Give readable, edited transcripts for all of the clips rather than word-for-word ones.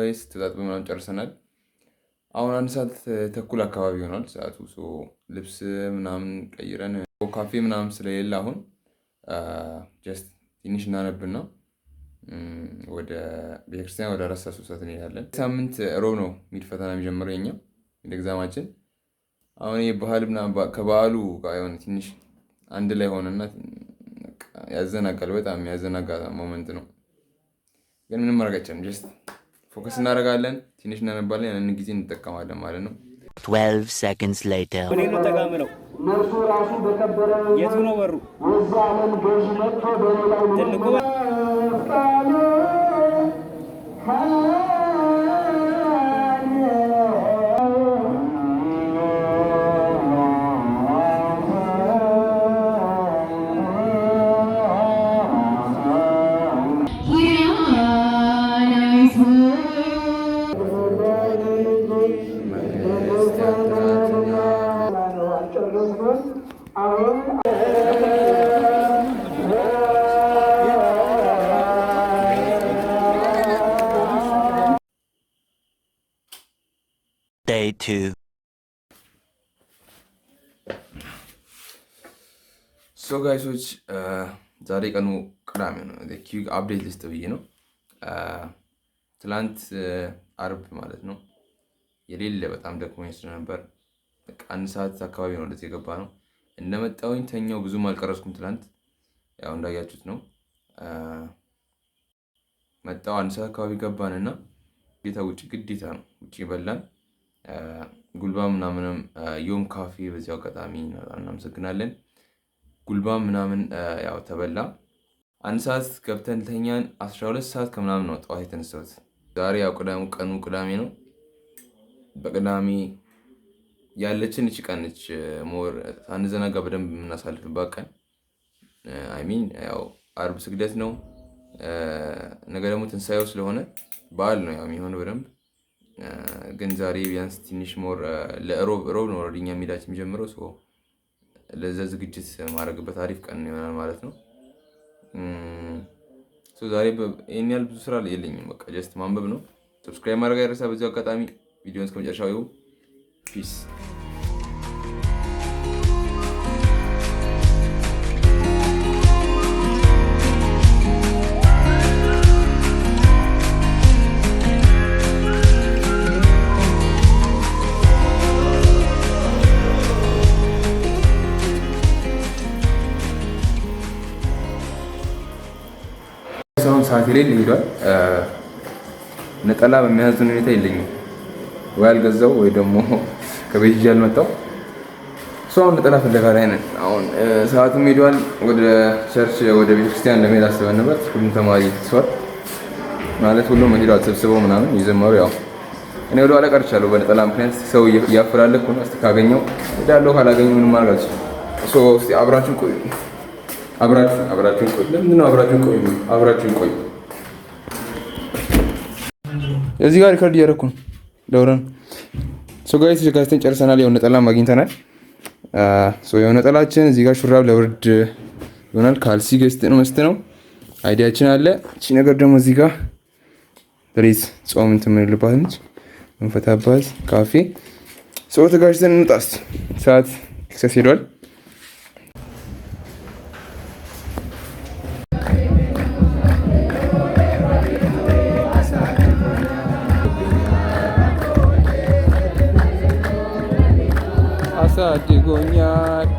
Guys፣ ተጣጥበን ምናምን ጨርሰናል። አሁን 1 ሰዓት ተኩል አካባቢ ይሆናል ሰዓቱ። ልብስ ምናምን ቀይረን ካፌ ምናምን ስለሌለ አሁን just ትንሽ እናነብና ወደ ቤተክርስቲያን ወደ 4 ሰዓት 3 ሰዓት እንሄዳለን። ሳምንት ሮብ ነው mid ፈተና የሚጀምረው የኛ mid exam ኣችን። አሁን ይህ ባህል ምናምን ከበዓሉ ጋር የሆነ ትንሽ አንድ ላይ ሆነና ያዘናጋል። በጣም ያዘናጋ moment ነው፣ ግን ምንም ማድረግ አይቻልም። Just focus እናደርጋለን፣ ትንሽ እናነባለን፣ ያንን ጊዜ እንጠቀማለን ማለት ነው። 12 seconds later. የቱ ነው በሩ? ትልቁ። Day 2. So guys ኦች፣ ዛሬ ቀኑ ቅዳሜ ነው። Quick update ልስጥ ብዬ ነው። ትላንት አርብ ማለት ነው የሌለ በጣም ደክሞኝ ስለነበር 1 ሰዓት አካባቢ ነው ወደዚህ የገባ ነው። እንደመጣሁኝ ተኛው። ብዙም አልቀረጽኩም ትላንት፣ ያው እንዳያችሁት ነው። መጣው 1 ሰዓት አካባቢ ገባን እና ግዴታ ውጭ ግዴታ ነው ውጭ በላን። ጉልባ ምናምንም ዮም ካፌ በዚያው አጋጣሚ እናመሰግናለን። ጉልባ ምናምን ያው ተበላ። 1 ሰዓት ገብተን ተኛን። 12 ሰዓት ከምናምን ነው ጠዋት የተነሳሁት። ዛሬ ያው ቀኑ ቅዳሜ ነው። በቅዳሜ ያለችን እቺ ቀን ነች more ሳንዘናጋ በደንብ የምናሳልፍባት ቀን። I mean ያው አርብ ስግደት ነው። ነገ ደግሞ ትንሳኤው ስለሆነ በዓል ነው ያው የሚሆነው በደንብ። ግን ዛሬ ቢያንስ ትንሽ more ለሮብ፣ ሮብ ነው already እኛ mid ኣችን የሚጀምረው፣ ለዛ ዝግጅት ማድረግበት አሪፍ ቀን ይሆናል ማለት ነው። ዛሬ ይህን ያህል ብዙ ስራ የለኝም። በቃ just ማንበብ ነው። Subscribe ማድረግ አይረሳ። በዚሁ አጋጣሚ ቪዲዮን እስከ መጨረሻው ይሁ። Peace። አሁን ሰዓት የሌለ ሄዷል። ነጠላ በሚያዝን ሁኔታ የለኝም፣ ወይ አልገዛው ወይ ደግሞ ከቤት ይዤ አልመጣው። እሱ አሁን ነጠላ ፍለጋ ላይ ነን። አሁን ሰዓቱም ሄዷል። ወደ church ወደ ቤተክርስቲያን ለመሄድ አስበን ነበር። ሁሉም ተማሪ ሰዋል ማለት ሁሉም ሄዷል፣ ሰብስበው ምናምን እየዘመሩ። ያው እኔ ወደ ኋላ ቀርቻለሁ በነጠላ ምክንያት። ሰው እያፈላለኩ ነው። እስኪ ካገኘው እሄዳለሁ፣ ካላገኘው ምንም ማድረግ አልችልም። እስኪ አብራችሁን ቆዩ። አብራችሁን ቆዩ። ለምንድን ነው አብራችሁን ቆዩ? አብራችሁን ቆዩ። እዚህ ጋር record እያደረኩ ነው። ደውረን። So guys፣ ተዘጋጅተን ጨርሰናል። ያው ነጠላም አግኝተናል። So ያው ነጠላችን እዚህ ጋር ሹራብ ለብርድ ይሆናል። ካልሲ ገዝተን ነው መስት ነው ID ያችን አለ። እቺ ነገር ደግሞ እዚህ ጋር ድሬስ ጾም እንትን የምንልባት ነች፣ እንፈታባት ካፌ። So ተዘጋጅተን እንውጣ እስኪ፣ ሰዓት excess ሄዷል። አሳድጎኛል።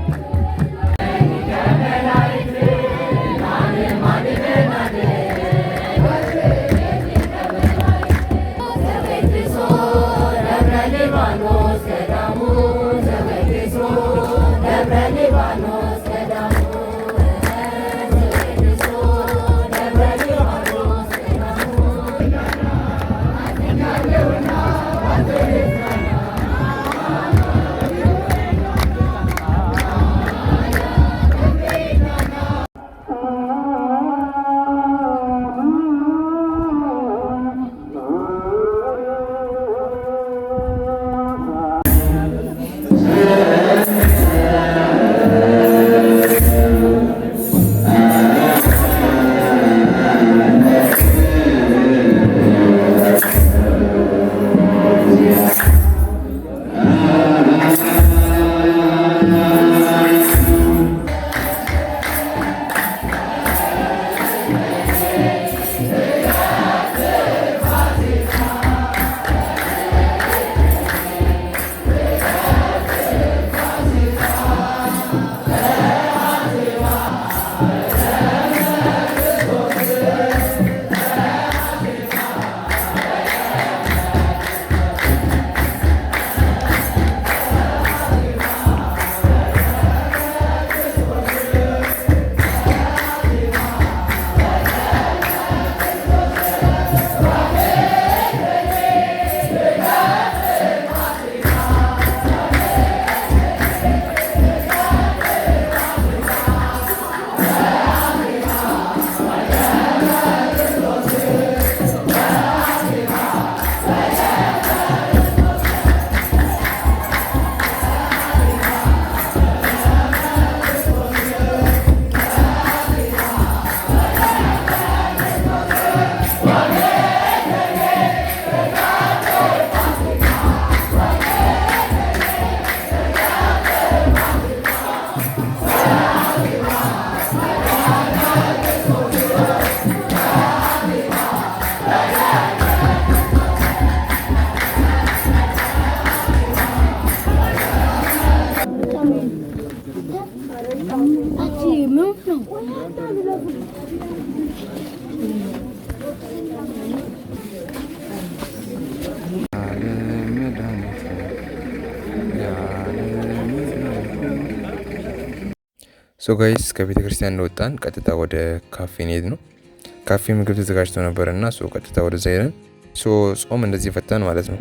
So guys፣ ከቤተ ክርስቲያን እንደወጣን ቀጥታ ወደ ካፌ እንሄድ ነው። ካፌ ምግብ ተዘጋጅቶ ነበር እና so ቀጥታ ወደዛ ሄደን so ጾም እንደዚህ ፈታን ማለት ነው።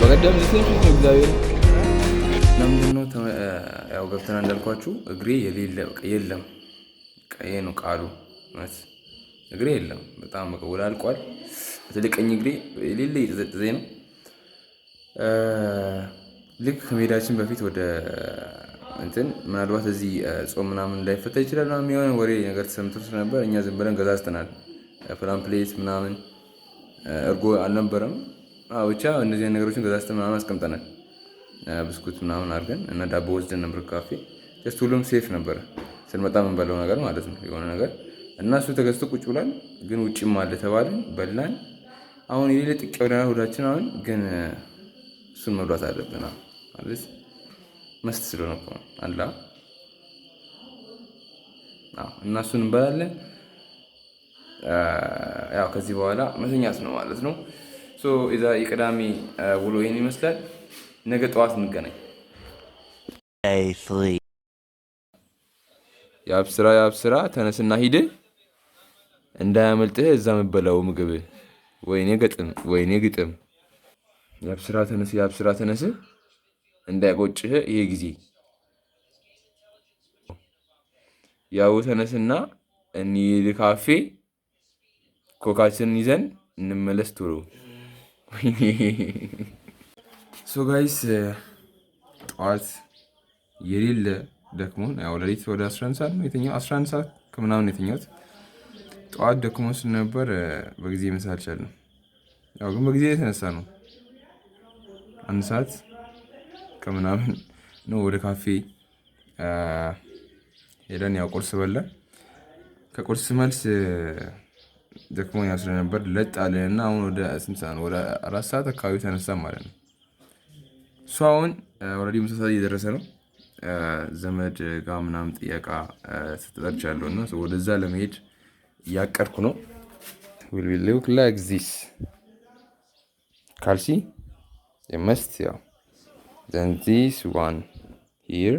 በቀደም ነው እግዚአብሔር ለምንድን ነው ያው ገብተና እንዳልኳችሁ እግሬ የሌለ የለም፣ ይሄ ነው ቃሉ። እውነት እግሬ የለም፣ በጣም በቃ ወላልቋል። በተለይ ቀኝ እግሬ የሌለ እየጠዘጠዘኝ ነው። ልክ ከመሄዳችን በፊት ወደ እንትን ምናልባት እዚህ ጾም ምናምን ላይፈታ ይችላል ምናምን የሆነ ወሬ ነገር ተሰምቶ ስለነበር እኛ ዝም ብለን ገዛዝተናል። Plumpy'Nut ምናምን እርጎ አልነበረም። ብቻ እነዚህ ነገሮችን ገዛዝተን ምናምን አስቀምጠናል። ብስኩት ምናምን አድርገን እና ዳቦ ወስደን ነበር ካፌ። Just ሁሉም safe ነበረ ስንመጣ የምንበላው ነገር ማለት ነው የሆነ ነገር እና እሱ ተገዝቶ ቁጭ ብሏል። ግን ውጭም አለ ተባልን፣ በላን። አሁን የሌለ ጥቅ ብለናል ሆዳችን። አሁን ግን እሱን መብላት አለብን ማለት must ስለሆነ እኮ ነው አላ እና እሱን እንበላለን። ያው ከዚህ በኋላ መተኛት ነው ማለት ነው። So የቅዳሜ ውሎ ይህን ይመስላል። ነገ ጠዋት እንገናኝ። Day 3. የአብስራ የአብስራ ተነስና ሂድ፣ እንዳያመልጥህ እዛ የምበላው ምግብ። ወይኔ ገጥም፣ ወይኔ ግጥም። የአብስራ ተነስ፣ የአብስራ ተነስ፣ እንዳይቆጭህ ይሄ ጊዜ። ያው ተነስና እንሂድ ካፌ፣ ኮካችንን ይዘን እንመለስ ቶሎ። So guys፣ ጠዋት የሌለ ደክሞን፣ ያው ሌሊት ወደ 11 ሰዓት ነው የተኛው፣ 11 ሰዓት ከምናምን የተኛሁት። ጠዋት ደክሞን ስለነበር በጊዜ መነሳት አልቻልንም። ያው ግን በጊዜ የተነሳ ነው፣ 1 ሰዓት ከምናምን ነው። ወደ ካፌ ሄደን ያው ቁርስ በላን። ከቁርስ መልስ ደክሞን ያው ስለነበር ለጥ አለን እና አሁን ወደ ስንት ሰዓት ነው? ወደ 4 ሰዓት አካባቢ ተነሳ ማለት ነው። እሱ አሁን already ምሳ ሰዓት እየደረሰ ነው። ዘመድ ጋር ምናምን ጥየቃ ተጠርቻለሁ እና ወደዛ ለመሄድ እያቀድኩ ነው። Will be look like this ካልሲ must ያው then this one here,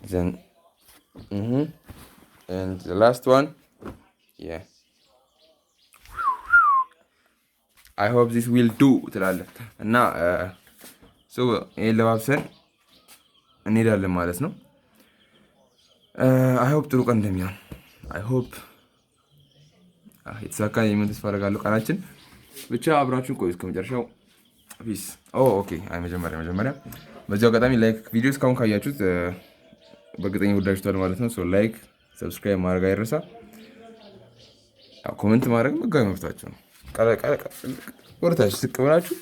then and the last one, yeah, I hope this will do ትላለህ እና ይህን ለባብሰን እንሄዳለን ማለት ነው። I hope ጥሩ ቀን እንደሚሆን፣ I hope የተሳካ የሚሆን ተስፋ አደርጋለሁ። ቀናችን ብቻ አብራችሁን ቆዩ እስከ መጨረሻው። Peace። Okay። አይ መጀመሪያ በዚሁ አጋጣሚ like፣ ቪዲዮ እስካሁን ካያችሁት በእርግጠኛ ወዳችሁታል ማለት ነው። Like፣ subscribe ማድረግ አይረሳ። Comment ማድረግ ህጋዊ መብታችሁ ነው። ወደታች ዝቅ ብላችሁ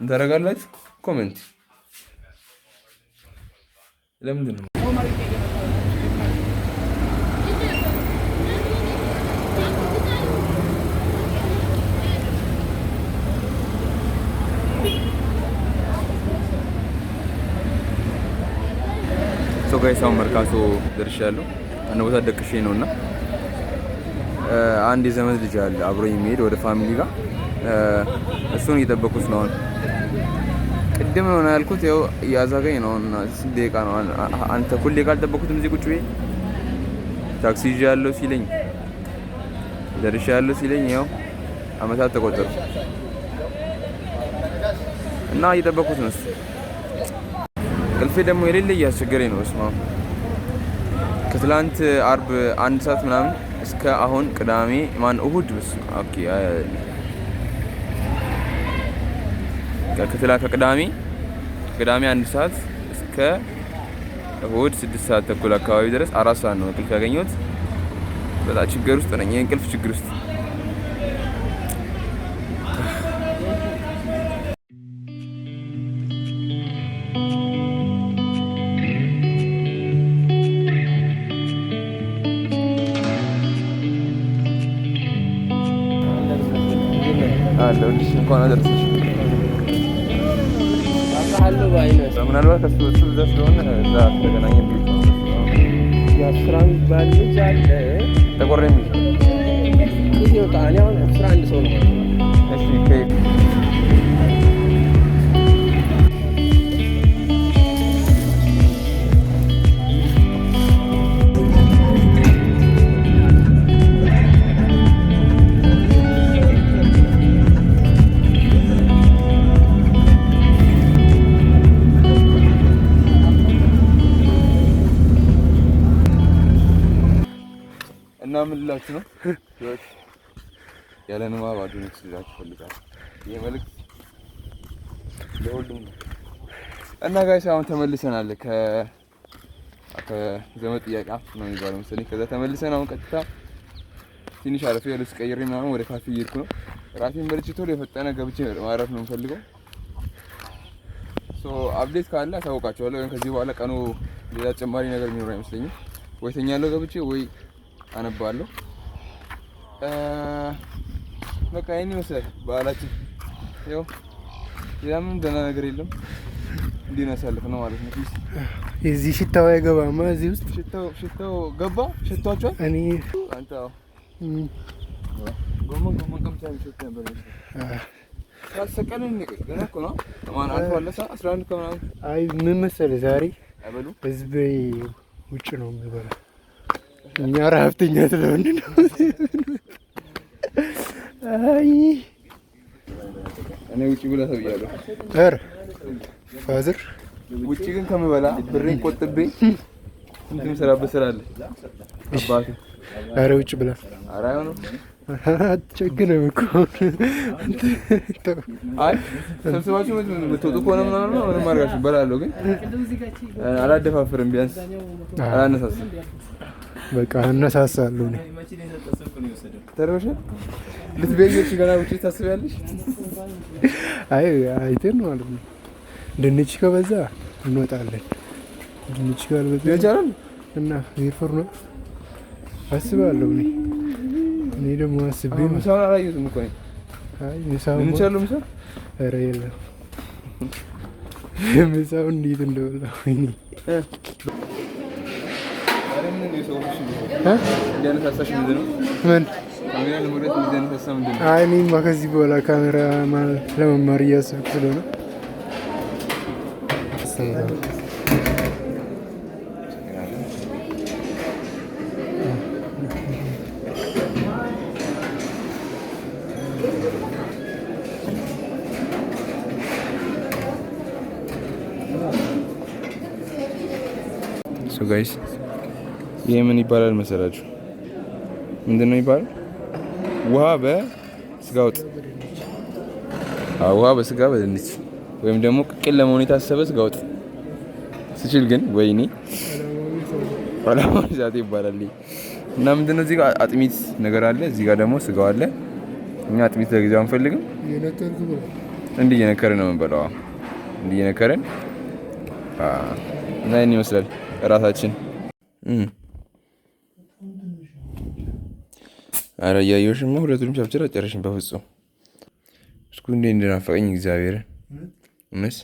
እንታደርጋላችሁ comment ለምንድን ነው? So guys፣ አሁን መርካቶ ደርሻለሁ። አንድ ቦታ ደቅሼ ነው እና አንድ የዘመድ ልጅ አለ አብሮኝ የሚሄድ ወደ family ጋር፣ እሱን እየጠበኩት ነው። አሁን ቅድም ነው ያልኩት፣ ያው እያዛገኝ ነው። እና ስንት ደቂቃ ነው? አንተ ሁሌ ካልጠበኩትም እዚህ ቁጭ ብዬ ታክሲ ይዤ ያለው ሲለኝ፣ ደርሻ ያለው ሲለኝ ያው አመታት ተቆጠሩ እና እየጠበኩት ነው። እሱ እንቅልፌ ደግሞ የሌለ እያስቸገረኝ ነው። እስማ ከትላንት አርብ 1 ሰዓት ምናምን እስከ አሁን ቅዳሜ ማን እሁድ okay ከትላ ከቅዳሜ 1 ሰዓት እስከ እሁድ 6 ሰዓት ተኩል አካባቢ ድረስ 4 ሰዓት ነው እንቅልፍ ያገኘሁት። በጣም ችግር ውስጥ ነኝ፣ የእንቅልፍ ችግር ውስጥ። አለሁልሽ። እንኳን አደረሰሽ። ምናልባት ከሱ እዛ ስለሆነ እዛ ተገናኘን ብዬሽ ነው። የአስራ የሚባል ልጅ አለ። ጠቆር የሚል እኔ አሁን 11 ሰው ነው። እሺ እና ምን ልላችሁ ነው? ህይወት ያለ ንባ ባዶ ነች ልላችሁ እፈልጋለሁ። ይሄ መልዕክት ለሁሉም ነው። እና guys አሁን ተመልሰናል ከዘመድ ጥያቄ ነው የሚባለው መሰለኝ። ከዛ ተመልሰን አሁን ቀጥታ ትንሽ አረፌ ልብስ ቀይሬ ምናምን ወደ ካፌ እየሄድኩ ነው። ራሴን በልቼ ቶሎ የፈጠነ ገብቼ ማረፍ ነው የምፈልገው። So update ካለ አሳውቃቸዋለሁ። ወይም ከዚህ በኋላ ቀኑ ሌላ ተጨማሪ ነገር የሚኖር አይመስለኝም። ወይ ተኛለሁ ገብቼ ወይ አነባለሁ። በቃ ይሄን ይመስላል በዓላችን። ያው ሌላ ምንም ደህና ነገር የለም። እንዲህ ነው ያሳለፍነው ማለት ነው። Peace። የዚህ ሽታው አይገባማ እዚህ ውስጥ። ሽታው ገባ። ሽቷቸዋል። እኔ አንተ ጎመን ጎመን ቀምሳ የሚሸት ነበር። ያሰቀልን ገና እኮ ነው። ማን አልፏል። 11 ከምናምን። አይ ምን መሰለህ ዛሬ አይበሉ ህዝብ ውጭ ነው የሚበላው። እኛ ረሀብተኛ ስለሆንን ነው። አይ እኔ ውጭ ብላ ተብያለሁ። ኧረ father ውጭ ግን ከምበላ ብሬን ቆጥቤ እንትን የምሰራበት ስራ አለ። አባቴ ኧረ ውጭ ብላ። ኧረ አይሆንም። አትቸግርም እኮ። አይ ሰብስባችሁ የምትወጡ ከሆነ ምናምን ምንም አድርጋችሁ እበላለሁ፣ ግን አላደፋፍርም። ቢያንስ አላነሳስም። በቃ አነሳሳለሁ እኔ። ተርበሻል። ልትበይዎች ገና ውጭ ታስቢያለሽ? አይ አይተን ማለት ነው። ድንች ከበዛ እንወጣለን። ድንች ካልበዛ ይቻላል እና ፌርፌር ነው አስባለሁ እኔ። እኔ ደግሞ አስቤ ምሳውን አላየሁትም እኮ እኔ። አይ ምሳውን ድንች አለው ምሳ? ኧረ የለም። ምሳውን እንዴት እንደበላሁ እኔ። እንዲያነሳሳሽ ምንድን ነው? ምን? ካሜራ ለመቅረጽ እንዲያነሳሳ ምንድን ነው? አይ እኔማ ከዚህ በኋላ ካሜራ ለመማር እያሰብኩ ስለሆነ። So guys ይሄ ምን ይባላል መሰላችሁ? ምንድን ነው ይባላል? ውሃ በስጋ ወጥ። አዎ ውሃ በስጋ በድንች ወይም ደግሞ ቅቅል ለመሆን የታሰበ ስጋ ወጥ ስችል ግን ወይኔ አላማው ዛቴ ይባላል። እና ምንድነው እዚህ ጋር አጥሚት ነገር አለ፣ እዚህ ጋር ደግሞ ስጋው አለ። እኛ አጥሚት ለጊዜው አንፈልግም። እንዲህ እየነከርን ነው የምንበላው። እንዲህ እየነከርን እና ይሄን ይመስላል እራታችን። ኧረ እያየሁሽማ ሁለቱንም chapter አልጨረስሽም በፍጹም። እስኩ እንዴ እንደናፈቀኝ እግዚአብሔርን እውነት።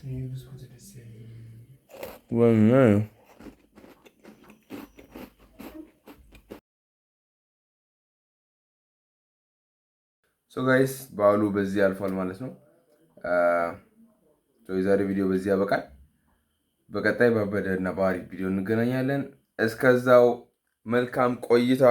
So guys በዓሉ በዚህ አልፏል ማለት ነው። የዛሬ ቪዲዮ በዚህ ያበቃል። በቀጣይ ባበደ እና በአሪፍ ቪዲዮ እንገናኛለን። እስከዛው መልካም ቆይታ።